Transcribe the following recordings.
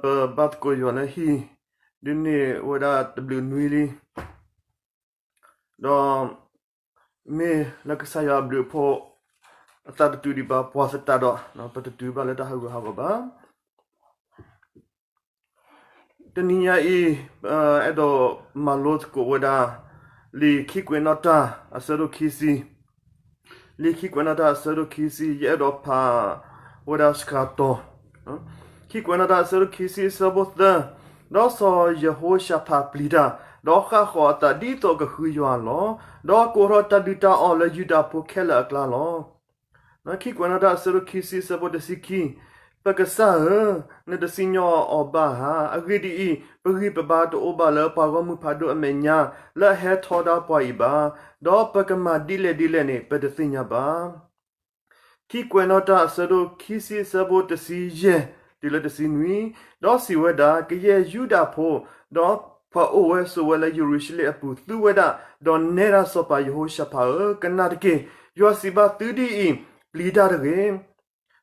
ပဘါသကိးယွၤလၢဟံၣ် ဒ်န့ၣ်ဝဲဒၣ်တဘျုးနွံလံ, ဒီးမ့ၢ်လၢကစၢ်ယွၤအဘျုးအဖှိၣ် အသးတတုၤဒံးဘၣ်ပှၤသတးဒီး ပတတုၤဘၣ်လၢတၢ်ဟးဂူာ်ဟးဂီၤဘၣ်. တနံၤညါအံၤ အဲၣ်ဒိးမၤလိသကိးဝဲဒၣ် လံာ်ခံကွဲးနီၣ်တၢ်အဆၢဒိၣ်ခံဆံ, လံာ်ခံကွဲးနီၣ်တၢ်အဆၢဒိၣ်ခံဆံ ယအဲၣ်ဒိးဖးဝဲဒၣ်စှၤတီၤ, ခံကွဲးနီၣ်တၢ်အဆၢဒိၣ်ခံဆံအဆၢဖိသၢ, ဒီးစီၤယဟိၤၡဖးပျံၤတၢ်, ဒီးဃၣ်ဃီၤအသးဒ်သိးကဃုယွၤလီၤ. ဒီးကိးထီၣ်တၢ်ဒုၣ်တၢ်အီၣ်လၢယူဒၤဖိခဲလၢာ်အကျါလီၤ. ခံကွဲးနီၣ်တၢ်အဆၢဒိၣ်ခံဆံအဆၢဖိတဆံခံ, ပကစၢ်ဧၢ, နတစံၣ်ညီၣ်အီၤဘၣ်ဧါ. အဂ့ၢ်ဒ်အံၤ, ပဂံၢ်ပဘါတအိၣ်ဘၣ်လၢပှၤဂီၢ်မုၢ်ဖးဒိၣ်အမဲာ်ညါ လၢအဟဲထီဒါပှၤအံၤဘၣ်. ဒီးပကမၤဒ်လဲၣ်ဒ်လဲၣ်န့ၣ် ပတသ့ၣ်ညါဘၣ်. ခံကွဲးနီၣ်တၢ်အဆၢဒိၣ်ခံဆံအဆၢဖိတဆံယဲၢ် တုၤလၢတဆံနွံ, ဒီးစံးဝဲဒၣ်, ကယဲၢ်ယူဒၤဖိ, ဒီးပှၤအိၣ်ဝဲဆိးဝဲလၢယရူၤၡလ့ၣ်အပူၤ သူဝဲဒၣ်, ဒီးနဲဒၣ်စီၤပၤယဟိၤၡဖးဧၢ, ကနၣ်တက့ၢ်. ယွၤစံးဘၣ်သုဒ်အံၤ, ပျံၤတၢ်တဂ့ၤ,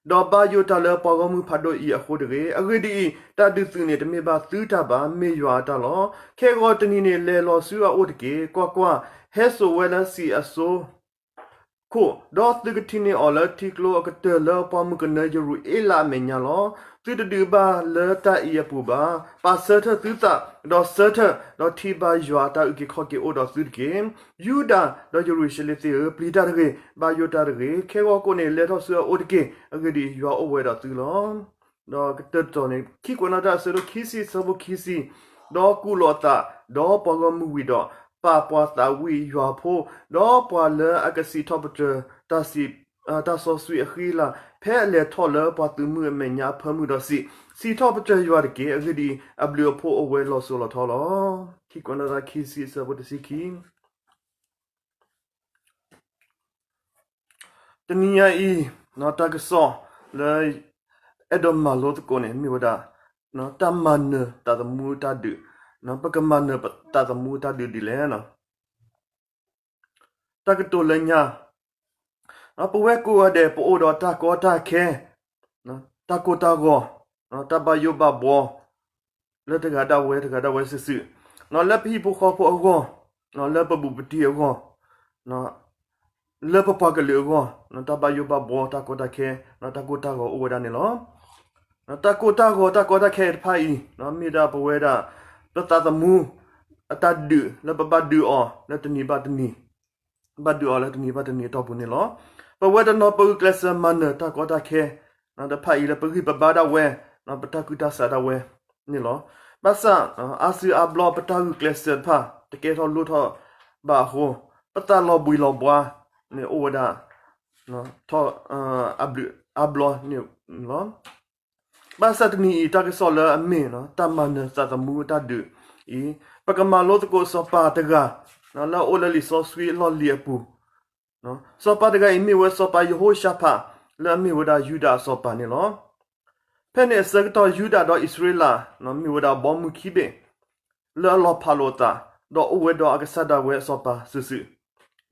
ဒီးဘၣ်ယိၣ်တၢ်လၢပှၤဂီၢ်မုၢ်ဖးဒိၣ်အံၤအဃိတဂ့ၤ. အဂ့ၢ်ဒ်အံၤ, တၢ်ဒုးသုးန့ၣ် တမ့ၢ်ဘၣ်သုတၢ်ဘၣ်, မ့ၢ်ယွၤအတၢ်လီၤ. ခဲဂီၤတနံၤန့ၣ် လဲၤလီၤဆူအအိၣ်တက့ၢ်. ကွၢ်ကွၢ်, ဟဲစိာ်ဝဲလၢစံာ်အစိခိၣ်, ဒီးသုကထံၣ်န့ၢ်အီၤလၢထံကျိအကတၢၢ်လၢပှၢ်မုၢ်ကနၢယရူၤအ့လးအမဲာ်ညါလီၤ. သုတဒုးဘၣ်လၢတၢ်အံၤအပူၤဘၣ်. ပာ်ဆၢထၢၣ်သုသး, ဒီးဆၢထၢၣ်, ဒီးထံၣ်ဘၣ်ယွၤအတၢ်အုၣ်က့ၤခီၣ်က့ၤအိၣ်ဒီးသုတက့ၢ်. ယူဒၤဒီးယရူၤၡလ့ၣ်သ့ၣ်ဧၢ, ပျံၤတၢ်တဂ့ၤ, ဘၣ်ယိၣ်တၢ်တဂ့ၤ. ခဲဂီၤကိးန့ၣ် လဲၤထီၣ်ဆူအအိၣ်တက့ၢ်. အဂ့ၢ်ဒ်အံၤ, ယွၤအိၣ်ဝဲဒီးသုလီၤ. ဒီးကတၢၢ်တတီၤန့ၣ် ခံကွဲးနီၣ်တၢ်အဆၢဒိၣ်ခံဆံအဆၢဖိခံဆံ, ဒီးကူၣ်လီၤအသး, ဒီးပှၤဂီၢ်မုၢ်ဝံၤဒီး ပာ်ပှၤသးဝံၣ်ယွၤဖိ, ဒီးပှၤလၢအကစံးထီၣ်ပတြၢၤတၢ်စံး, တၢ်စီဆှံအဃံအလၤ, ဖဲအလဲၤထီၣ်လၢပှၤသုးမုၢ်အမဲာ်ညါအဖၢမုၢ်ဒီးစံး, စံးထီၣ်ပတြၢၤယွၤတက့ၢ်. အဂ့ၢ်ဒ်အံၤ, အဘျုးအဖှိၣ်အိၣ်ဝဲလီၤစိၤလီၤထီလီၤ. ခံကွဲးနီၣ်တၢ်ခံဆံအဆၢဖိတဆံခံ တနံၤညါအံၤ တၢ်ကစီၣ်လၢ အဲၣ်ဒိးမၤလိသကိးန့ၣ် မ့ၢ်ဝဲဒၣ် တၢ်မၤနၢၤသးသမူတၢ်ဒုး, ပကမၤနၢၤသးသမူတၢ်ဒုးဒ်လဲၣ်. တၢ်ကတိၤလၢညါ, ပဝဲကိးဂၤဒဲး ပအိၣ်ဒီးတၢ်ကီတၢ်ခဲ, တၢ်ကိၢ်တၢ်ဂီၤ, တၢ်ဘၣ်ယိၣ်ဘၣ်ဘှီ လၢတဂၤဒၣ်ဝဲတဂၤဒၣ်ဝဲစုာ်စုာ်, လၢပဟံၣ်ဖိဃီဖိအဂီၢ်, လၢပဘူးပတံၢ်အဂီၢ်, လၢပပှၤကလုာ်အဂီၢ်, တၢ်ဘၣ်ယိၣ်ဘၣ်ဘှီ တၢ်ကီတၢ်ခဲ, တၢ်ကိၢ်တၢ်ဂီၤအိၣ်ဝဲဒၣ်န့ၣ်လီၤ. တၢ်ကိၢ်တၢ်ဂီၤ တၢ်ကီတၢ်ခဲတဖၣ်အံၤ မ့ၢ်ဒၣ်ပဝဲဒၣ် ပသးသမူ အတၢ်ဒုးလၢပဘၣ်ဒုးအီၤလၢတနံၤဘၣ်တနံၤ, ဘၣ်ဒုးအီၤလၢတနံၤဘၣ်တနံၤအတီၢ်ပူၤန့ၣ်လီၤ. ပဝဲတနီၤပဂုာ်ကျဲးစၢးမၤနၢၤတၢ်ကီတၢ်ခဲ တဖၣ်အံၤလၢပဂံၢ်ပဘါဒၣ်ဝဲ, ပတၢ်ကူၣ်တၢ်ဆးဒၣ်ဝဲန့ၣ်လီၤ. ဘၣ်ဆၣ် အါစုအါဘျီပတၢ်ဂုာ်ကျဲးစၢးတဖၣ် တကဲထီၣ်လိၣ်ထီၣ်ဘၣ်အဃိ, ပသးလီၤဘှံးလီၤဘှါန့ၣ်အိၣ်ဝဲဒၣ် ထီၣ်အါဘျီန့ၣ်လီၤ. ဘၣ်ဆၣ်တနံၤအံၤ တၢ်ကစီၣ်လၢအမ့ၢ် တၢ်မၤနၢၤသးသမူတၢ်ဒုးအံၤ, ပကမၤလိသကိးစီၤပၤတဂၤ လၢအအိၣ်လၢလံာ်စီဆှံအလီၢ်လံၤအပူၤ, စီၤပၤတဂၤအံၤမ့ၢ်ဝဲစီၤပၤယဟိၤၡဖး လၢအမ့ၢ်ဝဲဒၣ်ယူဒၤအစီၤပၤန့ၣ်လီၤ. ဖဲန့ၣ်အဆၢကတီၢ်ယူဒၤဒီးအံၣ်စရ့လး မ့ၢ်ဝဲဒၣ်ဘီမုၢ်ခံဘ့ၣ် လၢအလီၤဖးလိာ်သး ဒီးအိၣ်ဝဲဒီးအကစၣ်ဒၣ်ဝဲအစီၤပၤစုာ်စုာ်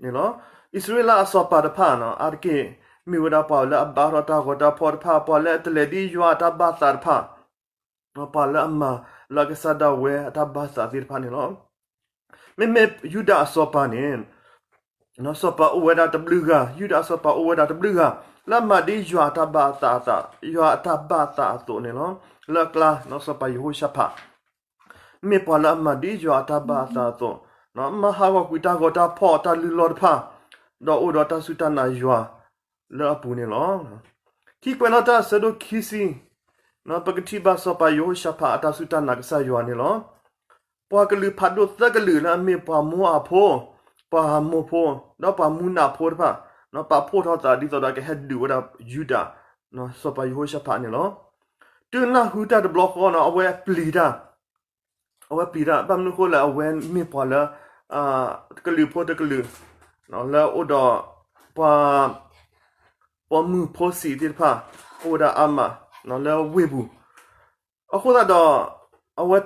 န့ၣ်လီၤ. အံၣ်စရ့လးအစီၤပၤတဖၣ် အါတက့ၢ် မ့ၢ်ဝဲဒၣ်ပှၤလၢအဘါထီၣ်တၢ်ဂီၤတၢ်ဖီၣ်တဖၣ်, ပှၤလၢအတလဲၤဒ်ယွၤအတၢ်ဘၣ်သးတဖၣ်, ပှၤလၢအမၤလၢအကစၣ်ဒၣ်ဝဲအတၢ်ဘၣ်သးသ့ၣ်တဖၣ်န့ၣ်လီၤ. မ့မ့ၢ်ယူဒၤအစီၤပၤန့ၣ် စီၤပၤအိၣ်ဝဲဒၣ်တဘျုးဂၤ, ယူဒၤအစီၤပၤအိၣ်ဝဲဒၣ်တဘျုးဂၤ လၢအမၤဒ်ယွၤအတၢ်ဘၣ်အသးအသး, ယွၤအတၢ်ဘၣ်သးအသိးန့ၣ်လီၤ. လၢအကျါ စီၤပၤယဟိၤၡဖး မ့ၢ်ပှၤလၢအမၤဒ်ယွၤအတၢ်ဘၣ်အသးအသိး, မၤဟးဂီၤကွံာ်တၢ်ဂီၤတၢ်ဖီၣ်တၢ်လုၢ်လီၢ်တဖၣ်, ဒီးအိၣ်ဒီးတၢ်စူၢ်တၢ်နာ်ယွၤလၢအပူၤန့ၣ်လီၤ. ခံကွဲးနီၣ်တၢ်အဆၢဒိၣ်ခံဆံ, ပကထံၣ်ဘၣ်စီၤပၤယဟိၤၡဖးအတၢ်စူၢ်တၢ်နာ်ကစၢ်ယွၤန့ၣ်လီၤ. ပှၤကလုာ်ဖးဒိၣ်သၢကလုာ်လၢအမ့ၢ်ပှၤမိအၤဖိ, ပှၤအၤမိၣ်ဖိ, ဒီးပှၤမူနးဖိတဖၣ်, ပာ်ဖှိၣ်ထီၣ်သးဒ်သိးဒီးကဟဲဒုးဝဲဒၣ်ယူဒၤ, စီၤပၤယဟိၤၡဖးန့ၣ်လီၤ. တုၤနၢ်ဟူတၢ်တဘျီဃီန့ၣ် အဝဲပျံၤတၢ်, အဝဲပျံၤတၢ် ဘၣ်မနုၤအဃိလဲၣ် အဝဲမ့ၢ်ပှၤလၢ ကလုာ်ဖိတကလုာ် လၢအအိၣ်ဒီးပှၤ ပိာ်မုၣ်ဖိဆံးသ့ၣ်တဖၣ် အိၣ်ဝဲဒၣ်အါမး လၢဝ့ၢ်ပူၤ, အဃိသတးဒီး အဝဲ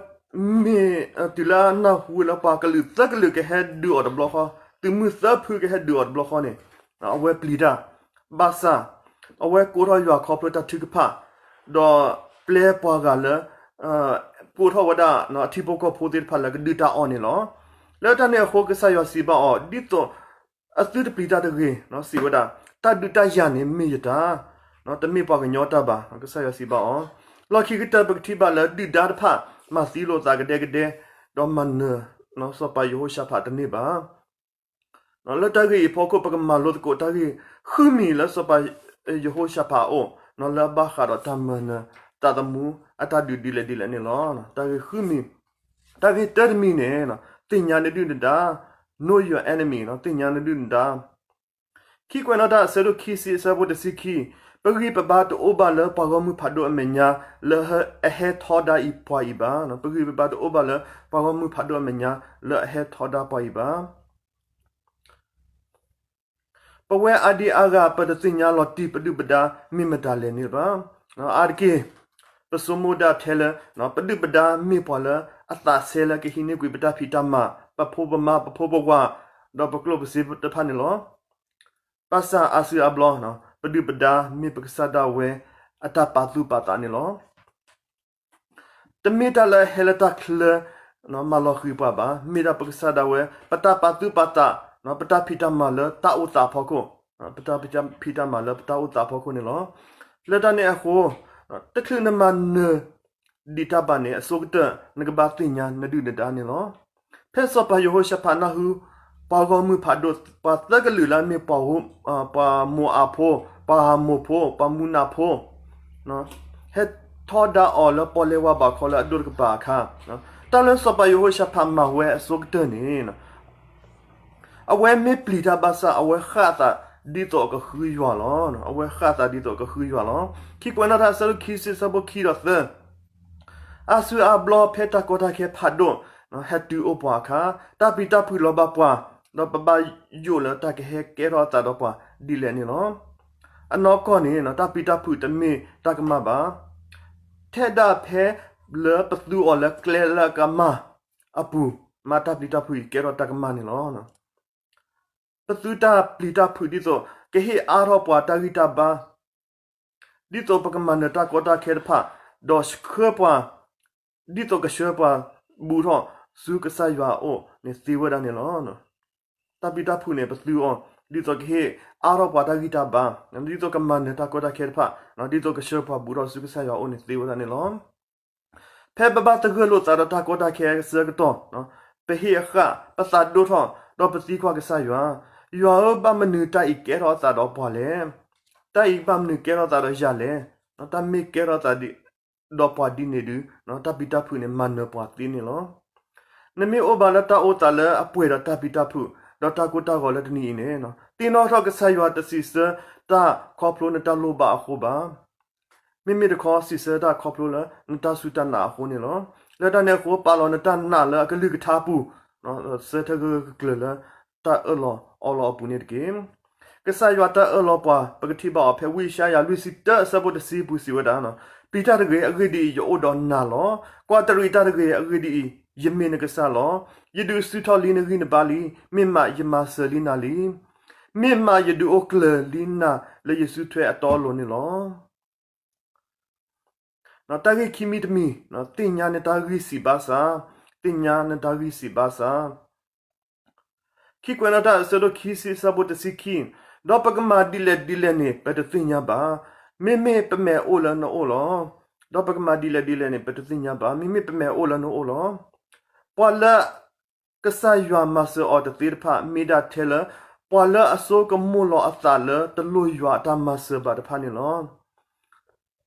မ့ၢ်တုၤလၢအနၢ်ဟူလၢပှၤကလုာ်သၢကလုာ် ကဟဲဒုးအီၤတဘျီဃီ, သုးမုၢ်သၢဖုကဟဲဒုးအီၤတဘျီဃီန့ၣ် အဝဲပျံၤတၢ်, ဘၣ်ဆၣ် အဝဲကိးထီၣ်ယွၤခီဖျိတၢ်ထုကဖၣ်, ဒီးပျဲပှၤဂၤလၢ ကိးထီၣ်ဝဲဒၣ်အထံဖိကီၢ်ဖိသ့ၣ်တဖၣ်လၢကဒုၣ်တၢ်အီၣ်န့ၣ်လီၤ. လၢတၢ်န့ၣ်အဃိ ကစၢ်ယွၤစံးဘၣ်အီၤ ဒ်သိးအသုတပျံၤတၢ်တဂ့ၤ, စံးဝဲဒၣ်, တၢ်ဒုးတၢ်ယၤန့ၣ်မ့ၢ်ယတၢ်, တမ့ၢ်ပှၤကညီတၢ်ဘၣ်, ကစၢ်ယွၤစံးဘၣ်အီၤ. လီၢ်ခံကတၢၢ် ပကထံၣ်ဘၣ်လၢဒုၣ်ဒါတဖၣ် မၤသံလိာ်သးကဒဲကဒဲ, ဒီးမၤနၢၤ စီၤပၤယဟိၤၡဖးတန့ၢ်ဘၣ်. လၢတၢ်ဂ့ၢ်အံၤအဖီခိၣ် ပကမၤလိသကိးတၢ်ဂ့ၢ်ဃုမံၤလၢစီၤပၤယဟိၤၡဖးအအိၣ်, လၢအဘၣ်ဃးဒီးတၢ်မၤနၢၤ သးသမူအတၢ်ဒုးဒ်လဲၣ်ဒ်လဲၣ်န့ၣ်လီၤ. တၢ်ဂ့ၢ်ဃုမံၤ, တၢ်ဂ့ၢ်တၢတမံၤန့ၣ် သ့ၣ်ညါနဒုၣ်နဒါ, Know your enemy, သ့ၣ်ညါနဒုၣ်နဒါ. ခံကွဲးနီၣ်တၢ်အဆၢဒိၣ်ခံဆံအဆၢဖိတဆံခံ, ပဂံၢ်ပဘါတအိၣ်ဘၣ်လၢပှၤဂီၢ်မုၢ်ဖးဒိၣ်အမဲာ်ညါ လၢအဟဲထီဒါအံၤပှၤအံၤဘၣ်. ပဂံၢ်ပဘါတအိၣ်ဘၣ်လၢပှၤဂီၢ်မုၢ်ဖးဒိၣ်အမဲာ်ညါ လၢအဟဲထီဒါပှၤအံၤဘၣ်. ပဝဲအါဒံအါဂၤ ပတသ့ၣ်ညါလီၤတံၢ်ပဒုၣ်ပဒါမ့ၢ်မတၤလဲၣ်န့ၣ်ဘၣ်. အါတက့ၢ် ပဆိကမိၣ်ဒၣ်ထဲလၢ ပဒုၣ်ပဒါမ့ၢ်ပှၤလၢအသးစဲလၢကဟံးန့ၢ်ကွံာ်ပတၢ်ဖံးတၢ်မၤ, ပဖိပမါ ပဖိပဝၤ ဒီးပကျိၣ်ပစ့တဖၣ်န့ၣ်လီၤ. ဘၣ်ဆၣ်အါစုအါဘျီ ပဒုၣ်ပဒါမ့ၢ်ပကစၢ်ဒၣ်ဝဲအတၢ်ပာ်သူၣ်ပာ်သးန့ၣ်လီၤ. တမ့ၢ်တၢ်လၢအဟဲလၢတၢ်ချၢ မၤလီၤဃံၤပှၤဘၣ်. မ့ၢ်ဒၣ်ပကစၢ်ဒၣ်ဝဲ ပတၢ်ပာ်သူၣ်ပာ်သး, ပတၢ်ဖံးတၢ်မၤလၢတၢ်အိၣ်သးအဖီခိၣ်, ပတၢ်ဖံးတၢ်မၤလၢပတၢ်အိၣ်သးအဖီခိၣ်န့ၣ်လီၤ. လၢတၢ်န့ၣ်အဃိ တချုးနမၤနၢၤဒံးတၢ်ဘၣ်န့ၣ် အဆိကတၢၢ် နကဘၣ်သ့ၣ်ညါနဒုၣ်နဒါန့ၣ်လီၤ. ဖဲစီၤပၤယဟိၤၡဖးနၢ်ဟူ ပှၤဂီၢ်မုၢ်ဖးဒိၣ် ပှၤသၢကလုာ်လၢအမ့ၢ်ပှၤမိၤအၤဖိ, ပှၤအၤမိၣ်ဖိ, ပှၤမူနၤဖိ ဟဲထီဒါအီၤလၢပီၣ်လဲၣ်ဝါဘးခီလၢအဒိၣ်တကပၤအခါ, တၢ်လၢစီၤပၤယဟိၤၡဖးမၤဝဲအဆိကတၢၢ်န့ၣ် အဝဲမ့ၢ်ပျံၤတၢ်ဘၣ်ဆၣ် အဝဲဃၣ်အသးဒ်သိးအကဃုယွၤလီၤ. အဝဲဃၣ်အသးဒ်သိးအကဃုယွၤလီၤ. ခံကွဲးနီၣ်တၢ်အဆၢဒိၣ်ခံဆံအဆၢဖိခံဒီးသၢ, အါစုအါဘျီဖဲတၢ်ကီတၢ်ခဲဖးဒိၣ် ဟဲတုၤအိၣ်ပှၤအခါ, တၢ်ပျံၤတၢ်ဖုးလီၤဘၣ်ပှၤ, ဒီးပဘၣ်ယိၣ်လၢတၢ်ကဟဲကဲထီၣ်အသးဒီးပှၤဒ်လဲၣ်န့ၣ်လီၤ. အနီၢ်ကီၢ်န့ၣ် တၢ်ပျံၤတၢ်ဖုးတမ့ၢ်တၢ်ကမၣ်ဘၣ်. ထဲဒၣ်ဖဲလၢပသူအီၤလၢကျဲလၢအကမၣ်အပူၤ, မ့ၢ်တၢ်ပျံၤတၢ်ဖုးအံၤကဲထီၣ်တၢ်ကမၣ်န့ၣ်လီၤ. ပသူတၢ်ပျံၤတၢ်ဖုးဒ်သိး ကဟ့ၣ်အါထီၣ်ပှၤတၢ်ဂံၢ်တၢ်ဘါ, ဒ်သိးပကမၤနၢၤတၢ်ကီတၢ်ခဲတဖၣ်, ဒီးဆှၢပှၤ, ဒ်သိးကဆှၢပှၤဘူးထီၣ်ဆူကစၢ်ယွၤအအိၣ်န့ၣ်သ့ဝဲဒၣ်န့ၣ်လီၤ. တၢ်ပျံၤတၢ်ဖုးန့ၣ် ပသူအီၤ ဒ်သိးကဟ့ၣ်အါထီၣ်ပှၤတၢ်ဂံၢ်တၢ်ဘါ, ဒ်သိးကမၤနၢၤတၢ်ကီတၢ်ခဲတဖၣ်, ဒ်သိးကဆှၢပှၤဘူးထီၣ်ဆူကစၢ်ယွၤအအိၣ်န့ၣ်သ့ဝဲဒၣ်န့ၣ်လီၤ. ဖဲပဘၣ်သဂၢၢ်လိာ်သးဒီးတၢ်ကီတၢ်ခဲအဆၢကတီၢ်, ပဟ့ၣ်အဃၣ်, ပသးဒိၣ်ထီၣ်, ဒီးပသံကွၢ်ကစၢ်ယွၤ, ယွၤဧၢ, ဘၣ်မနုၤတၢ်အံၤကဲထီၣ်အသးဒီးပှၤလဲၣ်. တၢ်အံၤဘၣ်မနုၤကဲထီၣ်သးဒီးယၤလဲၣ်. တၢ်မ့ၢ်ကဲထီၣ်သးဒီးပှၤဒ်န့ၣ်ဒုး, တၢ်ပျံၤတၢ်ဖုးန့ၣ် မၤနၢၤပှၤသ့န့ၣ်လီၤ. နမ့ၢ်အိၣ်ဘၣ်လၢတၢ်အိၣ်သးလၢအပှဲၤဒီးတၢ်ပျံၤတၢ်ဖုး, ဒီးတၢ်ကိၢ်တၢ်ဂီၤလၢတနံၤအံၤန့ၣ်, သ့ၣ်နီၣ်ထီၣ်ကစၢ်ယွၤတစံးဆၢတၢ်ခီဖျိနတၢ်လိၣ်ဘၣ်အဃိဘၣ်. မ့မ့ၢ်တခီ စံးဆၢတၢ်ခီဖျိလၢနတၢ်စူၢ်တၢ်နာ်အဃိန့ၣ်လီၤ. လၢတၢ်န့ၣ်အဃိ ပာ်လီၤနတၢ်နာ်လၢအကလုၢ်ကထါပူၤ, ဆၢထၢၣ်ဂၢၢ်ဂၢၢ်ကျၢၤလၢတၢ်အၢၣ်လီၤအီလီၤအပူၤန့ၣ်တက့ၢ်. ကစၢ်ယွၤတၢ်အၢၣ်လီၤပှၤ ပကထံၣ်ဘၣ်အီၤဖဲဝံယၡါယၤလွံၢ်ဆံတၢအဆၢဖိတဆံအပူၤစံးဝဲဒၣ်, ပျံၤတၢ်တဂ့ၤ, အဂ့ၢ်ဒ်အံၤ, ယအိၣ်ဒီးနၤလီၤ. ကွၢ်တရံးတၢ်တဂ့ၤ, အဂ့ၢ်ဒ်အံၤ, ယမ့ၢ်နကစၢ်လီၤ. ယဒုးဆူၣ်ထီၣ်လံနဂံၢ်နဘါလံ, မ့ၢ်မးယမၤစၢၤလံနၤလံ. မ့ၢ်မးယဒုးအိၣ်ကျၢၤလံနၤလၢယစုထွဲအတီအလိၤန့ၣ်လီၤ. တၢ်ဂ့ၢ်ခံမံၤတမံၤ, သ့ၣ်ညါနတၢ်ဂံၢ်စၢ်ဘါစၢ်, သ့ၣ်ညါနတၢ်ဂံၢ်စၢ်ဘါစၢ်. ခံကွဲးနီၣ်တၢ်အဆၢဒိၣ်ခံဆံအဆၢဖိတဆံခံ, ဒီးပကမၤဒ်လဲၣ်ဒ်လဲၣ်န့ၣ် ပတသ့ၣ်ညါဘၣ်. မ့မ့ၢ်ပမဲာ်အိၣ်လၢနအိၣ်လီၤ. ဒီးပကမၤဒ်လဲၣ်ဒ်လဲၣ်န့ၣ် ပတသ့ၣ်ညါဘၣ်. မ့မ့ၢ်ပမဲာ်အိၣ်လၢနအိၣ်လီၤ. ပှၤလၢ ကစၢ်ယွၤမၤစၢၤအီၤတသ့တဖၣ် မ့ၢ်ဒၣ်ထဲလၢ ပှၤလၢအစိကမိၣ်လီၤအသးလၢတလိၣ်ယွၤအတၢ်မၤစၢၤဘၣ်တဖၣ်န့ၣ်လီၤ.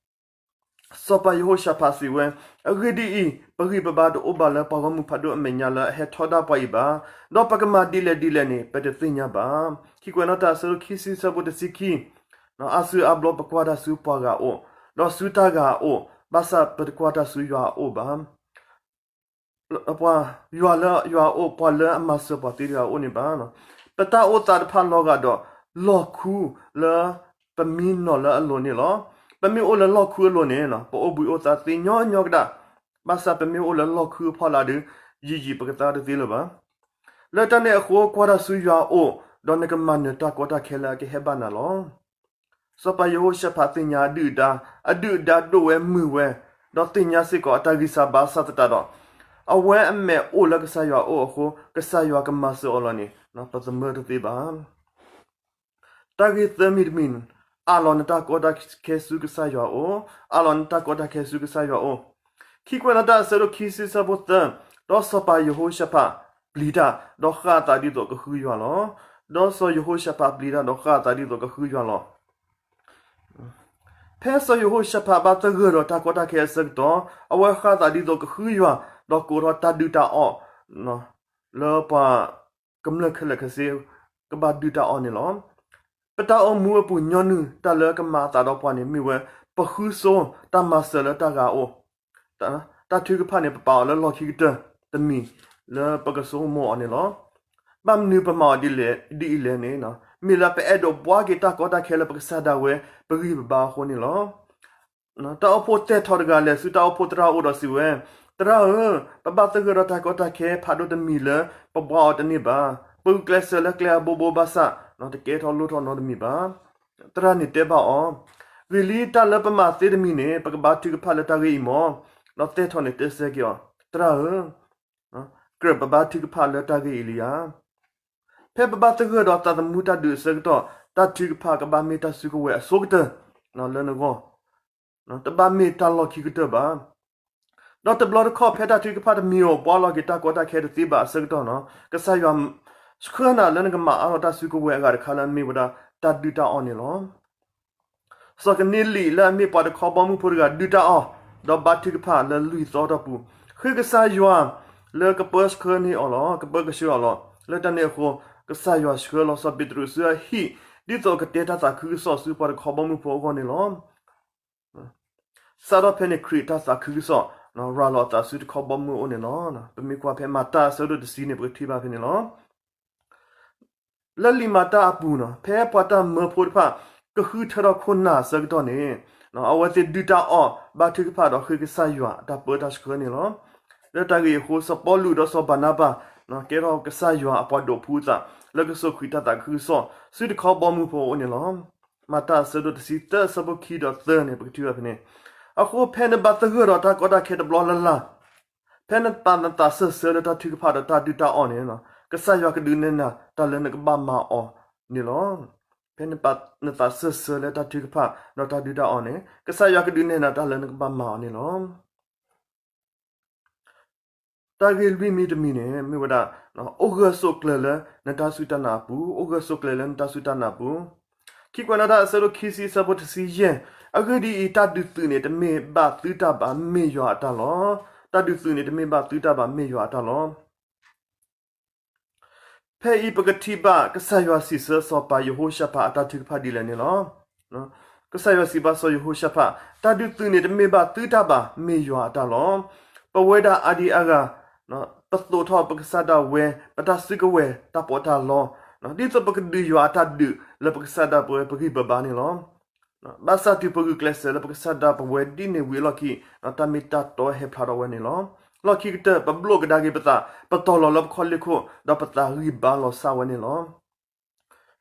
စီၤပၤယဟိၤၡဖးစံးဝဲ, အဂ့ၢ်ဒ်အံၤ, ပဂံၢ်ပဘါတအိၣ်ဘၣ်လၢပှၤဂီၢ်မုၢ်ဖးဒိၣ်အမဲာ်ညါလၢအဟဲထီဒါပှၤအံၤဘၣ်, ဒီးပကမၤဒ်လဲၣ်ဒ်လဲၣ်န့ၣ် ပတသ့ၣ်ညါဘၣ်. ခံကွဲးနီၣ်တၢ်အဆၢဒိၣ်ခံဆံအဆၢဖိတဆံခံ, အါစုအါဘျီပကွၢ်တၢ်ဆူပှၤဂၤအအိၣ်, ဒီးဆူတၢ်ဂၤအအိၣ်, ဘၣ်ဆၣ်ပတကွၢ်တၢ်ဆူယွၤအအိၣ်ဘၣ်. ပှၤယွၤလၢယွၤအအိၣ်, ပှၤလၢအမၤစၢၤပှၤသ့တဂၤအအိၣ်န့ၣ်ဘၣ်. ပတၢ်အိၣ်သးတဖၣ်လီၤဂာ်ဒီး လီၢ်ခူလၢပမံနီၤလၢအလိၤန့ၣ်လီၤ. ပမ့ၢ်အိၣ်လၢလီၢ်ခူအလိၤန့ၣ် ပအိၣ်ဘှံးအိၣ်သါသ့ညီညီကဒၣ်, ဘၣ်ဆၣ်ပမ့ၢ်အိၣ်လၢလီၢ်ခူအဖီလာ်ဒီး ယံာ်ယံာ်ပကသါတသ့လၢၤဘၣ်. လၢတၢ်န့ၣ်အဃိ ကွၢ်တၢ်ဆူယွၤအအိၣ်, ဒီးနကမၤနၢၤတၢ်ကီတၢ်ခဲလၢအကဟဲဘၣ်နၤလီၤ. စီၤပၤယဟိၤၡဖးသ့ၣ်ညါအဒုၣ်အဒါ, အဒုၣ်အဒါဒိၣ်ဝဲမုၢ်ဝဲ, ဒီးသ့ၣ်ညါစ့ၢ်ကီးအတၢ်ဂံၢ်စၢ်ဘါစၢ်သတးဒီး, အဝဲအမဲာ်အိၣ်လၢကစၢ်ယွၤအအိၣ်အဃိ ကစၢ်ယွၤကမၤစၢၤအီၤလီၤန့ၣ် ပသမၢတသ့ဘၣ်. တၢ်ဂ့ၢ်သၢမံၤတမံၤ, အးလီၤနတၢ်ကီတၢ်ခဲဆူကစၢ်ယွၤအအိၣ်, အးလီၤနတၢ်ကီတၢ်ခဲဆူကစၢ်ယွၤအအိၣ်. ခံကွဲးနီၣ်တၢ်အဆၢဒိၣ်ခံဆံအဆၢဖိသၢ, ဒီးစီၤပၤယဟိၤၡဖးပျံၤတၢ်, ဒီးဃၣ်အသးဒ်သိးကဃုယွၤလီၤ. ဒီးစီၤယဟိၤၡဖးပျံၤတၢ်ဒီးဃၣ်အသးဒ်သိးကဃုယွၤလီၤ. ဖဲစီၤယဟိၤၡဖးဘၣ်သဂၢၢ်ဒီးတၢ်ကီတၢ်ခဲအဆၢကတီၢ်, အဝဲဃၣ်သးဒ်သိးကဃုယွၤ, ဒီးကိးထီၣ်တၢ်ဒုၣ်တၢ်အီၣ် လၢပှၤကမျၢၢ်ခဲလၢာ်ခဲဆ့ ကဘၣ်ဒုၣ်တၢ်အီၣ်န့ၣ်လီၤ. ပတၢ်အိၣ်မူအပူၤညီနုၢ်တၢ်လၢကမၤအသးဒီးပှၤန့ၣ်မ့ၢ်ဝဲ ပဃုဆိတၢ်မၤစၢၤလၢတၢ်ဂၤအအိၣ်, တၢ်ထုကဖၣ်န့ၣ် ပပာ်အီၤလၢလီၢ်ခံကတၢၢ်တမံၤ လၢပကဆိကမိၣ်အီၤန့ၣ်လီၤ. ဘၣ်မနုၤပမၤအီၤဒ်အံၤလဲၣ်န့ၣ်, မ့ၢ်လၢပအဲၣ်ဒိးဘှါက့ၤတၢ်ကီတၢ်ခဲလၢပကစၢ်ဒၣ်ဝဲ ပဂံၢ်ပဘါအဃိန့ၣ်လီၤ. တၢ်အိၣ်ဖှိၣ်တဲထီၣ်တဂၤလဲၤဆူတၢ်အိၣ်ဖှိၣ်သရၣ်အအိၣ်ဒီးစံးဝဲ, သရၣ်ဧၢ, ပဘၣ်သဂၢၢ်ဒီးတၢ်ကီတၢ်ခဲဖးဒိၣ်တမံၤလၢပဘှါအီၤတန့ၢ်ဘၣ်. ပဂုာ်ကျဲးစၢးလၢကျဲအဘိဘိဘၣ်ဆၣ်, တကဲထီၣ်လိၣ်ထီၣ်နီတမံၤဘၣ်. သရၣ်န့ၣ်တဲဘၣ်အီၤ, ဂ့ၤလံ, တၢ်လၢပမၤသ့တမံၤန့ၣ် ပကဘါထုကဖၣ်လၢတၢ်ဂ့ၢ်အံၤမီၢ်. ဒီးတဲထီၣ်န့ၣ်တဲဆၢက့ၤအီၤ, သရၣ်ဧၢ, ကြၢးပဘါထုကဖၣ်လၢတၢ်ဂ့ၢ်အံၤလံဧါ. ဖဲပဘၣ်သဂၢၢ်ဒီးသးသမူတၢ်ဒုးအဆၢကတီၢ်, တၢ်ထုကဖၣ်ကဘၣ်မ့ၢ်တၢ်စုကဝဲၤအဆိကတၢၢ်လၢနဂီၢ်, တဘၣ်မ့ၢ်တၢ်လီၢ်ခံကတၢၢ်ဘၣ်. ဒီးတဘျီတခီၣ်ဖဲတၢ်ထုကဖၣ်တမံၤဧိၤ ဘှါလီၤက့ၤတၢ်ကီတၢ်ခဲတသ့ဘၣ်အဆၢကတီၢ်န့ၣ်, ကစၢ်ယွၤဆှၢနၤလၢနကမၤအါထီၣ်တၢ်စုကဝဲၤအဂၤတခါလၢအမ့ၢ်ဝဲဒၣ် တၢ်ဒုၣ်တၢ်အီၣ်န့ၣ်လီၤ. စီၤကနံလံးလၢအမ့ၢ်ပှၤတခီဘီမုၢ်ဖိတဂၤဒုၣ်တၢ်အီၣ်, ဒီးဘါထုကဖၣ်လၢလွံၢ်သီအတီၢ်ပူၤ, ဃ့ကစၢ်ယွၤလၢကပၢဆှၢန့ၢ်အီၤလီၤ, ကပၢကဆှၢအီၤလီၤ. လၢတၢ်န့ၣ်အဃိ, ကစၢ်ယွၤဆှၢလီၤစီၤပ့းတရူးဆူအဟံၣ်, ဒ်သိးကတဲတၢ်သးခုကစီၣ်ဆူပှၤတခီဘီမုၢ်ဖိအဂီၢ်န့ၣ်လီၤ. စးထီၣ်ဖဲန့ၣ်ခရံာ်တၢ်သးခုကစီၣ် ရၤလီၤအသးဆူတခီဘီမုၢ်အအိၣ်န့ၣ်လီၤ. ပမ့ၢ်ကွၢ်ဖဲမၤတၢ်အဆၢဒိၣ်တဆံန့ၣ် ပကထံၣ်ဘၣ်ဖဲန့ၣ်လီၤ. လၢလံာ်မၤတၢ်အပူၤန့ၣ်, ဖဲပှၤတၢ်မၢဖိတဖၣ် ကဃုထၢထီၣ်ခိၣ်နၢ်အဆၢကတီၢ်န့ၣ်, အဝဲသ့ၣ်ဒုၣ်တၢ်အီၣ်, ဘါထုကဖၣ်ဒီးဃ့ကစၢ်ယွၤအတၢ်ပၢတၢ်ဆှၢန့ၣ်လီၤ. လၢတၢ်ဂ့ၢ်အံၤအဃိ စီၤပီလူးဒီးစီၤဘၤနါဘၤ ကဲထီၣ်ကစၢ်ယွၤအပှၤဒိးဖှူအသး လၢကစၢ်ခရံာ်တၢ်သးခုကစီၣ် ဆူတခီဘီမုၢ်ဖိအအိၣ်န့ၣ်လီၤ. မၤတၢ်အဆၢဒိၣ်တဆံသၢ အဆၢဖိခံဒီးသၢန့ၣ် ပကထံၣ်ဘၣ်ဖဲန့ၣ်, အဃိဖဲနဘၣ်သဂၢၢ်ဒီးတၢ်ကီတၢ်ခဲတဘျီလၢ်လၢ်, ဖဲနပာ်နသးစၢၢ်ဆၢလၢတၢ်ထုကဖၣ်ဒီးတၢ်ဒုၣ်တၢ်အီၣ်န့ၣ်, ကစၢ်ယွၤကဒုးနဲၣ်နၤတၢ်လၢနကဘၣ်မၤအီၤန့ၣ်လီၤ. ဖဲနပာ်နသးစၢၢ်ဆၢလၢတၢ်ထုကဖၣ်ဒီးတၢ်ဒုၣ်တၢ်အီၣ်န့ၣ်, ကစၢ်ယွၤကဒုးနဲၣ်နၤတၢ်လၢနကဘၣ်မၤအီၤန့ၣ်လီၤ. တၢ်ဂ့ၢ်လွံၢ်မံၤတမံၤန့ၣ် မ့ၢ်ဝဲဒၣ် အိၣ်ဂၢၢ်ဆိးကျၢၤလၢနတၢ်စူၢ်တၢ်နာ်အပူၤ, အိၣ်ဂၢၢ်ဆိးကျၢၤလၢနတၢ်စူၢ်တၢ်နာ်အပူၤ. ခံကွဲးနီၣ်တၢ်အဆၢဒိၣ်ခံဆံ အဆၢဖိတဆံယဲၢ်, အဂ့ၢ်ဒ်အံၤ, တၢ်ဒုးသုးန့ၣ် တမ့ၢ်ဘၣ်သုတၢ်ဘၣ်, မ့ၢ်ယွၤအတၢ်လီၤ. တၢ်ဒုးသုးန့ၣ် တမ့ၢ်ဘၣ်သုတၢ်ဘၣ်, မ့ၢ်ယွၤအတၢ်လီၤ. ဖဲအံၤပကထံၣ်ဘၣ် ကစၢ်ယွၤစံးဆၢစီၤပၤယဟိၤၡဖးအတၢ်ထုကဖၣ်ဒ်လဲၣ်န့ၣ်လီၤ. ကစၢ်ယွၤစံးဘၣ်စီၤယဟိၤၡဖး, တၢ်ဒုးသုးန့ၣ် တမ့ၢ်ဘၣ်သုတၢ်ဘၣ်, မ့ၢ်ယွၤအတၢ်လီၤ. ပဝဲဒၣ်အါဒံအါဂၤ ပသိးထီၣ်ပကစၢ်ဒၣ်ဝဲ ပတၢ်စုကဝဲၤတၢ်ပီးတၢ်လီ, ဒ်သိးပကဒုးယွၤအတၢ်ဒုးလၢပကစၢ်ဒၣ်ပဝဲပဂံၢ်ပဘါန့ၣ်လီၤ. ဘၣ်ဆၣ်တုၤပဂုာ်ကျဲးစၢးလၢပကစၢ်ဒၣ်ပဝဲဒ်န့ၣ်ဝံၤအလီၢ်ခံ, တၢ်မ့ၢ်တၢ်တီဟဲဖျါထီၣ်ဝဲန့ၣ်လီၤ. လီၢ်ခံကတၢၢ် ပဘျိၣ်ကဒါက့ၤပသး, ပတီၢ်လီၤလၢပခီၣ်လ့ၢ်ခိၣ်, ဒီးပသးဂံၢ်ဘါလီၤဆၣ်ဝဲန့ၣ်လီၤ.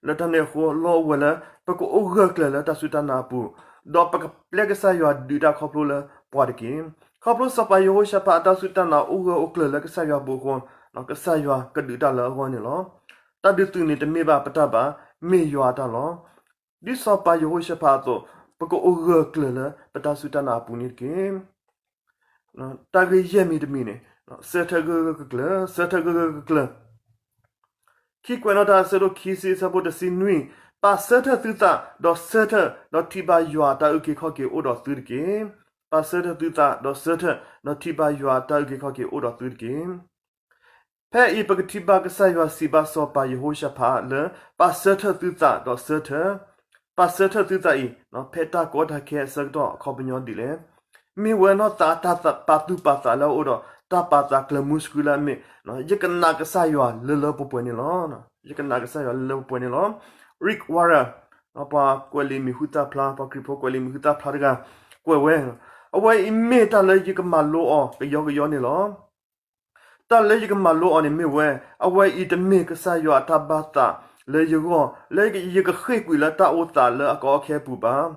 လၢတၢ်န့ၣ်အဃိ လီၢ်အိၣ်ဝဲလၢ ပကအိၣ်ဂၢၢ်ကျၢၤလၢတၢ်စူၢ်တၢ်နာ်အပူၤ, ဒီးပကပျဲကစၢ်ယွၤဒုးတၢ်ခီဖျိလၢပှၤတက့ၢ်. ခီဖျိစီၤပၤယဟိၤၡဖးအတၢ်စူၢ်တၢ်နာ်အိၣ်ဂၢၢ်အိၣ်ကျၢၤလၢကစၢ်ယွၤအပူၤအဃိ, ကစၢ်ယွၤကဒုးတၢ်လၢအဂီၢ်န့ၣ်လီၤ. တၢ်ဒုးသုးန့ၣ် တမ့ၢ်ဘၣ်ပတၢ်ဘၣ်, မ့ၢ်ယွၤအတၢ်လီၤ. ဒ်စီၤပၤယဟိၤၡဖးအသိး, ပကအိၣ်ဂၢၢ်ကျၢၤလၢပတၢ်စူၢ်တၢ်နာ်အပူၤန့ၣ်တက့ၢ်. တၢ်ဂ့ၢ်ယဲၢ်မံၤတမံၤန့ၣ်, ဆၢထၢၣ်ဂၢၢ်ဂၢၢ်ကျၢၤကျၢၤ, ဆၢထၢၣ်ဂၢၢ်ဂၢၢ်ကျၢၤကျၢၤ. ခံကွဲးနီၣ်တၢ်အဆၢဒိၣ်ခံဆံ အဆၢဖိတဆံနွံ, ပာ်ဆၢထၢၣ်သုသး, ဒီးဆၢထၢၣ်, ဒီးထံၣ်ဘၣ်ယွၤအတၢ်အုၣ်က့ၤခီၣ်က့ၤအိၣ်ဒီးသုတက့ၢ်. ပာ်ဆၢထၢၣ်သုသး, ဒီးဆၢထၢၣ်, ဒီးထံၣ်ဘၣ်ယွၤအတၢ်အုၣ်က့ၤခီၣ်က့ၤအိၣ်ဒီးသုတက့ၢ်. ဖဲအံၤပကထံၣ်ဘၣ်ကစၢ်ယွၤစံးဘၣ်စီၤပၤယဟိၤၡဖးလၢ ပာ်ဆၢထၢၣ်သုသးဒီးဆၢထၢၣ်, ပာ်ဆၢထၢၣ်သုသးအံၤ ဖဲတၢ်ကီတၢ်ခဲအဆၢကတီၢ်အခီပညီဒ်လဲၣ်. မ့ၢ်ဝဲနီၢ်သးအတၢ်ပာ်သူၣ်ပာ်သးလၢအအိၣ်ဒီး တၢ်ပာ်သးကျၢၤမူဆှုလၢအမ့ၢ် ယကနာ်ကစၢ်ယွၤလၢလၢပှဲၤပှဲၤန့ၣ်လီၤ. ယကနာ်ကစၢ်ယွၤလၢလၢပှဲၤပှဲၤန့ၣ်လီၤ. Rick Warren ပှၤကွဲးလံာ်မံၤဟူသၣ်ဖျါ, ပှၤခရံာ်ဖိကွဲးလံာ်မံၤဟူသၣ်ဖျါတဂၤ ကွဲးဝဲ, အဝဲအံၤမ့ၢ်တၢ်လၢယကမၤလိအီၤကယီကယီန့ၣ်လီၤ. တၢ်လၢယကမၤလိအီၤန့ၣ်မ့ၢ်ဝဲ, အဝဲအံၤတမ့ၢ်ကစၢ်ယွၤအတၢ်ဘၣ်သးလၢယဂီၢ် လၢယကဃ့ၢ်ကွံာ်လၢတၢ်အိၣ်သးလၢအကအီၣ်ခဲအပူၤဘၣ်.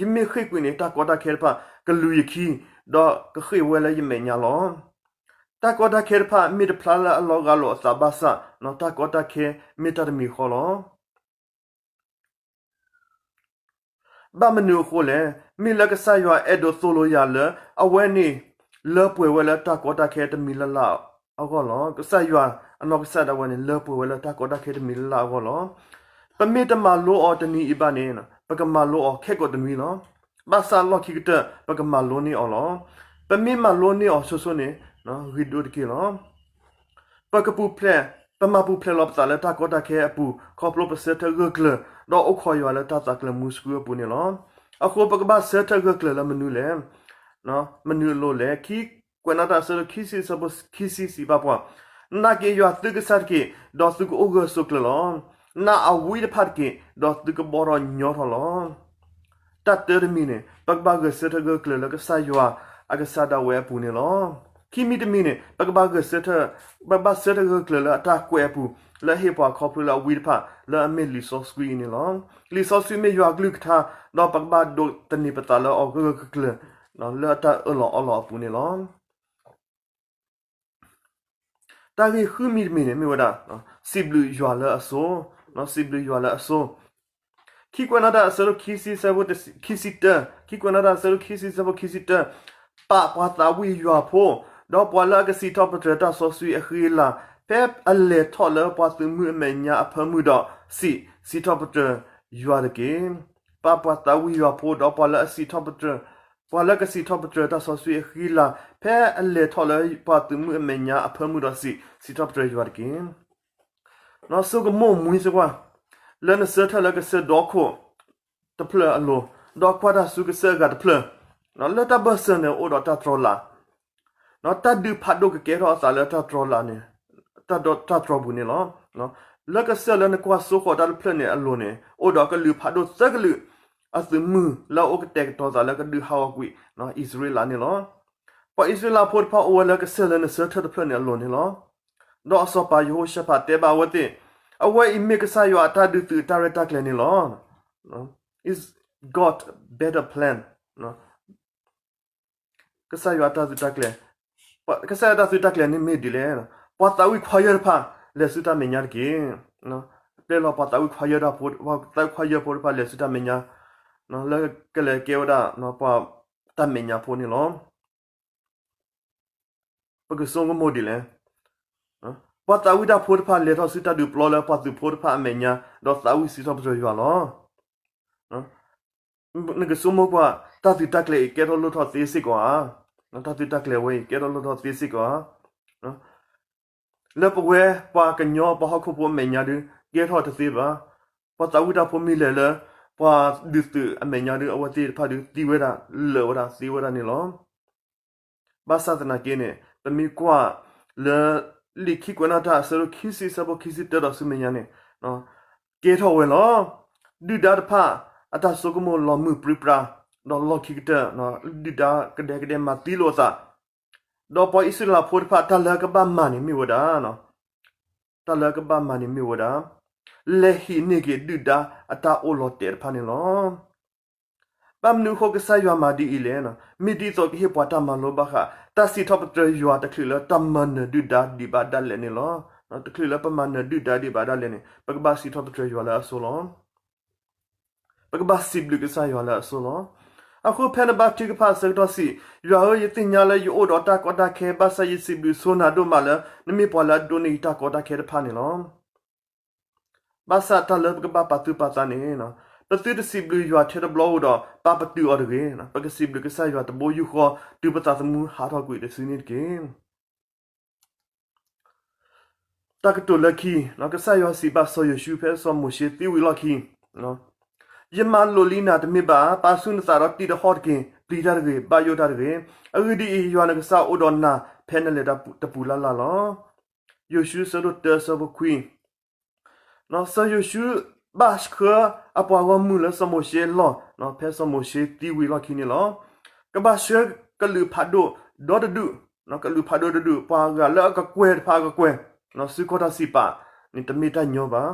ယမ့ၢ်ဃ့ၢ်ကွံာ်န့ၣ် တၢ်ကီတၢ်ခဲတဖၣ်ကလူၤယခံ ဒီးကဃ့ၢ်ဝဲလၢယမဲာ်ညါလီၤ. တၢ်ကီတၢ်ခဲတဖၣ်မ့ၢ်တဖျါလၢအလီၤဂာ်လိာ်အသးဘၣ်ဆၣ်, တၢ်ကီတၢ်ခဲမ့ၢ်တၢ်တမံၤဃီလီၤ. ဘၣ်မနုၤအဃိလဲၣ်, မ့ၢ်လၢကစၢ်ယွၤအဲၣ်ဒိးသိၣ်လိယၤလၢ အဝဲန့ၣ်လၢပှဲၤဝဲလၢတၢ်ကီတၢ်ခဲတမံၤလၢ်လၢ်အဂီၢ်လီၤ. ကစၢ်ယွၤအနီၢ်ကစၢ်ဒၣ်ဝဲန့ၣ် လၢပှဲၤဝဲလၢတၢ်ကီတၢ်ခဲတမံၤလၢ်လၢ်အဂီၢ်လီၤ. ပမ့ၢ်တမၤလိအီၤတနံၤအံၤဘၣ်န့ၣ်, ပကမၤလိအီၤခဲကိာ်တနွံလီၤ. ဘၣ်ဆၣ်လီၢ်ခံကတၢၢ် ပကမၤလိန့ၢ်အီၤလီၤ. ပမ့ၢ်မၤလိန့ၢ်အီၤဆိဆိန့ၣ်, ဂ့ၤဒိၣ်တက့ၢ်လီၤ. ပကပူၤဖျဲး, ပမၤပူၤဖျဲးလီၤပသးလၢတၢ်ကီတၢ်ခဲအပူၤ ခီဖျိပဆၢထၢၣ်ဂၢၢ်ကျၢၤ, ဒီးအိၣ်ခိးယွၤလၢတၢ်သးကျၢၤမူဆှုအပူၤန့ၣ်လီၤ. အဃိပကဘၣ်ဆၢထၢၣ်ဂၢၢ်ကျၢၤလၢမနုၤလဲၣ်, မနုၤအလိၤလဲၣ်. ခံကွဲးနီၣ်တၢ်အဆၢဒိၣ်ခံဆံ အဆၢဖိခံဆံစံးဘၣ်ပှၤ, နာ်က့ယွၤသုကစၢ်တက့ၢ်, ဒီးသုကအိၣ်ဂၢၢ်ဆိးကျၢၤလီၤ. နာ်အဝံတဖၣ်တက့ၢ်, ဒီးသုကဘီထီၣ်ညီထီၣ်လီၤ. တၢ်တၢတမံၤန့ၣ် ပကဘၣ်ဂဲၤဆၢထၢၣ်ဂၢၢ်ကျၢၤလၢကစၢ်ယွၤအကစၢ်ဒၣ်ဝဲအပူၤန့ၣ်လီၤ. ခံမံၤတမံၤန့ၣ် ပကဘၣ်ဂဲၤဆၢထၢၣ်, ပဘၣ်ဆၢထၢၣ်ဂၢၢ်ကျၢၤလၢအတၢ်ကွဲးအပူၤ လၢအဟ့ၣ်ပှၤခီဖျိလၢအဝံတဖၣ် လၢအမ့ၢ်လံာ်စီဆှံအံၤန့ၣ်လီၤ. လံာ်စီဆှံမ့ၢ်ယွၤအကလုၢ်ကထါ, ဒီးပကဘၣ်ဒိးသန့ၤပသးလၢအီၤဂၢၢ်ဂၢၢ်ကျၢၤကျၢၤ လၢအတၢ်အၢၣ်လီၤအီလီၤအပူၤန့ၣ်လီၤ. တၢ်ဂ့ၢ်ဃုမံၤတမံၤန့ၣ်မ့ၢ်ဝဲဒၣ်, စံးဘျုးယွၤလၢအစိၤ, စံးဘျုးယွၤလၢအစိၤ. ခံကွဲးနီၣ်တၢ်အဆၢဒိၣ်ခံဆံ အဆၢဖိခံဆံတၢ, ခံကွဲးနီၣ်တၢ်အဆၢဒိၣ်ခံဆံ အဆၢဖိခံဆံတၢ, ပာ်ပှၤသးဝံၣ်ယွၤဖိ, ဒီးပှၤလၢအကစံးထီၣ်ပတြၢၤတၢ်စီဆှံအဃံအလၤ, ဖဲအလဲၤထီၣ်လၢပှၤသုးမုၢ်အမဲာ်ညါအဖၢမုၢ်ဒီးစံး, စံးထီၣ်ပတြၢၤယွၤတက့ၢ်. ပာ်ပှၤသးဝံၣ်ယွၤဖိ, ဒီးပှၤလၢအစံးထီၣ်ပတြၢၤ, ပှၤလၢကစံးထီၣ်ပတြၢၤတၢ်စီဆှံအဃံအလၤ, ဖဲအလဲၤထီၣ်လၢပှၤသုးမုၢ်အမဲာ်ညါအဖၢမုၢ်ဒီးစံး, စံးထီၣ်ပတြၢၤယွၤတက့ၢ်. ဆိကမိၣ်မှံစ့ၢ်ကီး, လၢနဆၢထၢၣ်လၢကစၢၢ်ဒီခိၣ်တဖျၢၣ်အလိၤ, ဒီးကွၢ်တၢ်ဆူကစၢၢ်အဂၤတဖျၢၣ်, လၢတၢ်ဘၢၣ်စၢၤန့ၣ်အိၣ်ဒီးတၢ်တြီလာ်, တၢ်ဒုးဖးဒိၣ်ကကဲထီၣ်အသးလၢတၢ်တြီလာ်န့ၣ်, တၢ်တြီပူၤန့ၣ်လီၤ. လၢကစၢၢ်လၢနကွၢ်စိဃီၤတၢ်တဖျၢၣ်န့ၣ်အလိၤန့ၣ် အိၣ်ဒီးကလုာ်ဖးဒိၣ်သၢကလုာ် အသုးမုၢ်လၢအအိၣ်ကတဲာ်ကတီၤသးလၢကဒုးဟးဂီၤကွံာ်အံၣ်စရ့လးန့ၣ်လီၤ. ပှၤအံၣ်စရ့လးဖိတဖၣ်အိၣ်ဝဲလၢကစၢၢ်လၢနဆၢထၢၣ်တဖျၢၣ်န့ၣ်အလိၤန့ၣ်လီၤ. ဒီးအစီၤပၤယဟိၤၡဖးတဲဘၣ်အဝဲသ့ၣ်, အဝဲအံၤမ့ၢ်ကစၢ်ယွၤအတၢ်ဒုးသုးအတၢ်ရဲၣ်တၢ်ကျဲၤန့ၣ်လီၤ. Is God better plan? ကစၢ်ယွၤအတၢ်သုးတၢ်ကျဲၤ, ကစၢ်ယွၤအတၢ်သုးတၢ်ကျဲၤန့ၣ်မ့ၢ်ဒ်လဲၣ်. ပှၤသးဝံၣ်ခွါယၢၢ်တဖၣ် လဲၤဆူတၢ်မဲာ်ညါတက့ၢ်. တဲလီၤပှၤသးဝံၣ်ခွါယၢၢ်, ပှၤသးဝံၣ်ခွါယၢၢ်ဖိတဖၣ်လဲၤဆူတၢ်မဲာ်ညါ, လၢကလဲၤကဲဝဲဒၣ်ပှၤတၢ်မဲာ်ညါဖိန့ၣ်လီၤ. ပကဆိကမိၣ်ဒ်လဲၣ်. ပှၤသးဝံၣ်တၢ်ဖိတဖၣ်လဲၤထီၣ်ဆူတၢ်ဒုးပျီလၢပှၤသုးဖိတဖၣ်အမဲာ်ညါ, ဒီးသးဝံၣ်စံးထီၣ်ပတြၢၤယွၤလီၤ. နကဆိကမိၣ်ကွၢ်, တၢ်သုးတၢ်ကျဲၤအံၤကဲထီၣ်လိၣ်ထီၣ်သ့စ့ၢ်ကီးဧါ. တၢ်သုးတၢ်ကျဲၤဝဲအံၤကဲထီၣ်လိၣ်ထီၣ်သ့စ့ၢ်ကီးဧါ. လၢပဝဲပှၤကညီပှၤဟီၣ်ခိၣ်ဖိအမဲာ်ညါဒုး ကဲထီၣ်တသ့ဘၣ်. ပှၤသးဝံၣ်တၢ်ဖိမ့ၢ်လဲၤလၢ ပှၤဒုးသုးအမဲာ်ညါဒုး အဝဲသ့ၣ်တဖၣ်ဒုးသံဝဲဒၣ်, လၢာ်ဝဲဒၣ်, သံဝဲဒၣ်န့ၣ်လီၤ. ဘၣ်ဆၣ်သနာ်က့န့ၣ် ပမ့ၢ်ကွၢ်လၢ လံာ်ခံကွဲးနီၣ်တၢ်အဆၢဒိၣ်ခံဆံ အဆၢဖိခံဆံတၢဒီးဆူမဲာ်ညါန့ၣ် ကဲထီၣ်ဝဲလီၤ. ဒုၣ်ဒါတဖၣ် အတၢ်ဆိကမိၣ်လီၤမုၢ်ပြံပြါ, ဒီးလီၢ်ခံကတၢၢ် ဒုၣ်ဒါကဒဲကဒဲမၤသံလိာ်အသး, ဒီးပှၤအံၣ်စရ့လးဖိတဖၣ် တၢ်လၢကဘၣ်မၤန့ၣ်မ့ၢ်ဝဲဒၣ်, တၢ်လၢကဘၣ်မၤန့ၣ်မ့ၢ်ဝဲဒၣ် လဲၤဟံးန့ၢ်က့ၤဒုၣ်ဒါအတၢ်အိၣ်လီၤတဲာ်တဖၣ်န့ၣ်လီၤ. ဘၣ်မနုၤအဃိကစၢ်ယွၤမၤဒ်အံၤလဲၣ်. မ့ၢ်ဒ်သိးကဟ့ၣ်ပှၤတၢ်မၤလိဘၣ်ဃး တၢ်စံးထီၣ်ပတြၢၤယွၤတချုးလၢတၢ်မၤနၢၤဒုၣ်ဒါဒံးဘၣ်ဒၣ်လဲာ်န့ၣ်လီၤ. တချုးလၢပမၤနၢၤဒုၣ်ဒါဒံးဘၣ်ဒၣ်လဲာ်န့ၣ် ပကဘၣ်စံးထီၣ်ပတြၢၤယွၤလၢအစိၤလီၤ. ပကဘၣ်စံးဘျုးကစၢ်ယွၤလၢအစိၤလီၤ. အဃိဖဲနဘါထုကဖၣ်အဆၢကတီၢ်စံး, ယွၤဧၢ, ယသ့ၣ်ညါလၢယအိၣ်ဒီးတၢ်ကီတၢ်ခဲ, ဘၣ်ဆၣ်ယစံးဘျုးဆိနၤဒိၣ်မးလၢ နမ့ၢ်ပှၤလၢအဒိးန့ၢ်ယတၢ်ကီတၢ်ခဲတဖၣ်န့ၣ်လီၤ. ဘၣ်ဆၣ်တၢ်လၢပကဘၣ်ပာ်သူၣ်ပာ်သးန့ၣ်, ပသုတစံးဘျုးယွၤထဲတဘျီဧိၤဒီး ပာ်ပတုာ်အီၤတဂ့ၤ. ပကစံးဘျုးကစၢ်ယွၤတဘိယူၢ်ဃီ တုၤပသးသမူဟးထီၣ်ကွံာ်တစုန့ၣ်တက့ၢ်. တၢ်ကတိၤလၢခံ, ကစၢ်ယွၤစံးဘၣ်စီၤယိၤၡူ ဖဲစီၤမိၤၡ့သံဝံၤလီၢ်ခံ, ယမၤလိာ်လံနၤတမ့ၢ်ဘၣ်ဧါ. ပာ်ဆူၣ်နသးဒီးတံၢ်တဟီၣ်တက့ၢ်. ပျံၤတၢ်တဂ့ၤ, ဘၣ်ယိၣ်တၢ်တဂ့ၤ. အဂ့ၢ်ဒ်အံၤ, ယွၤနကစၢ်အိၣ်ဒီးနၤ ဖဲနလဲၤတပူၤလၢ်လၢ်လီၤ. ယိၤၡူ အဆၢဒိၣ်တၢ အဆၢဖိခွံ. စီၤယိၤၡူဘၣ်ဆှၢအပှၤဂီၢ်မုၢ်လၢစီၤမိၤၡ့အလီၢ် ဖဲစီၤမိၤၡ့သံဝံၤလီၢ်ခံန့ၣ်လီၤ. ကဘၣ်ဆှၢကလုာ်ဖးဒိၣ်ဒီတဒူၣ်, ကလုာ်ဖးဒိၣ်တဒူၣ်, ပှၤဂၤလၢအကကွဲၢ်တဖၣ်အကကွဲၢ်, ဆူကီၢ်တၢ်စံးပာ်န့ၣ် တမ့ၢ်တၢ်ညီဘၣ်.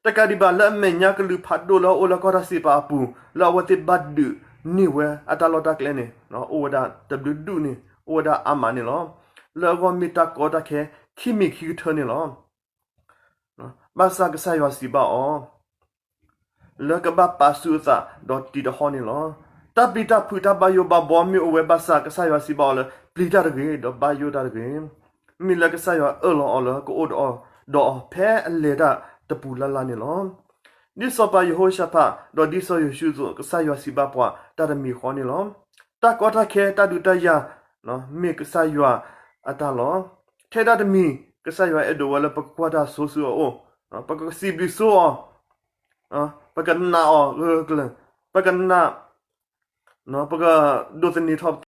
တကးဒံးဘၣ် လၢအမဲာ်ညါကလုာ်ဖးဒိၣ်လၢအအိၣ်လၢကီၢ်တၢ်စံးပာ်အပူၤ လၢအဝဲသ့ၣ်ဘၣ်ဒုး န့ၢ်ဝဲအတၢ်လီၢ်တၢ်ကျဲန့ၣ် အိၣ်ဝဲဒၣ်တဘျုးဒူၣ်န့ၣ် အိၣ်ဝဲဒၣ်အါမးန့ၣ်လီၤ. လၢအဂီၢ်မ့ၢ်တၢ်ကီတၢ်ခဲ ခံမံၤခံကထၢန့ၣ်လီၤ. ဘၣ်ဆၣ်ကစၢ်ယွၤစံးဘၣ်အီၤ လၢကဘၣ်ပာ်ဆူၣ်အသးဒီးတံၤတဟီၣ်န့ၣ်လီၤ. တၢ်ပျံၤတၢ်ဖုးတၢ်ဘၣ်ယိၣ်ဘၣ်ဘီမ့ၢ်အိၣ်ဝဲဘၣ်ဆၣ် ကစၢ်ယွၤစံးဘၣ်အီၤလၢ ပျံၤတၢ်တဂ့ၤ ဒီးဘၣ်ယိၣ်တၢ်တဂ့ၤ. မ့ၢ်လၢကစၢ်ယွၤအၢၣ်လီၤအီၤလၢကအိၣ်ဒီးအီၤ ဒီးအီၤဖဲအလဲၤတၢ်တပူၤလၢ်လၢ်န့ၣ်လီၤ. ဒ်စီၤပၤယဟိၤၡဖး ဒီးဒ်စီၤယိၤၡူအသိး ကစၢ်ယွၤစံးဘၣ်ပှၤတၢ်တမံၤဃီန့ၣ်လီၤ. တၢ်ကီတၢ်ခဲတၢ်ဒုးတၢ်ယၤ မ့ၢ်ကစၢ်ယွၤအတၢ်လီၤ. ထဲဒၣ်တမံၤ ကစၢ်ယွၤအဲၣ်ဒိးဝဲလၢပကကွၢ်တၢ်ဆိဆူအအိၣ်, ပကစံးဘျုးဆိအီၤ, ပကနာ်အီၤဂၢၢ်ကျၢၤ, ပကနာ်, ပကဒိးသန့ၤထီၣ်ပသး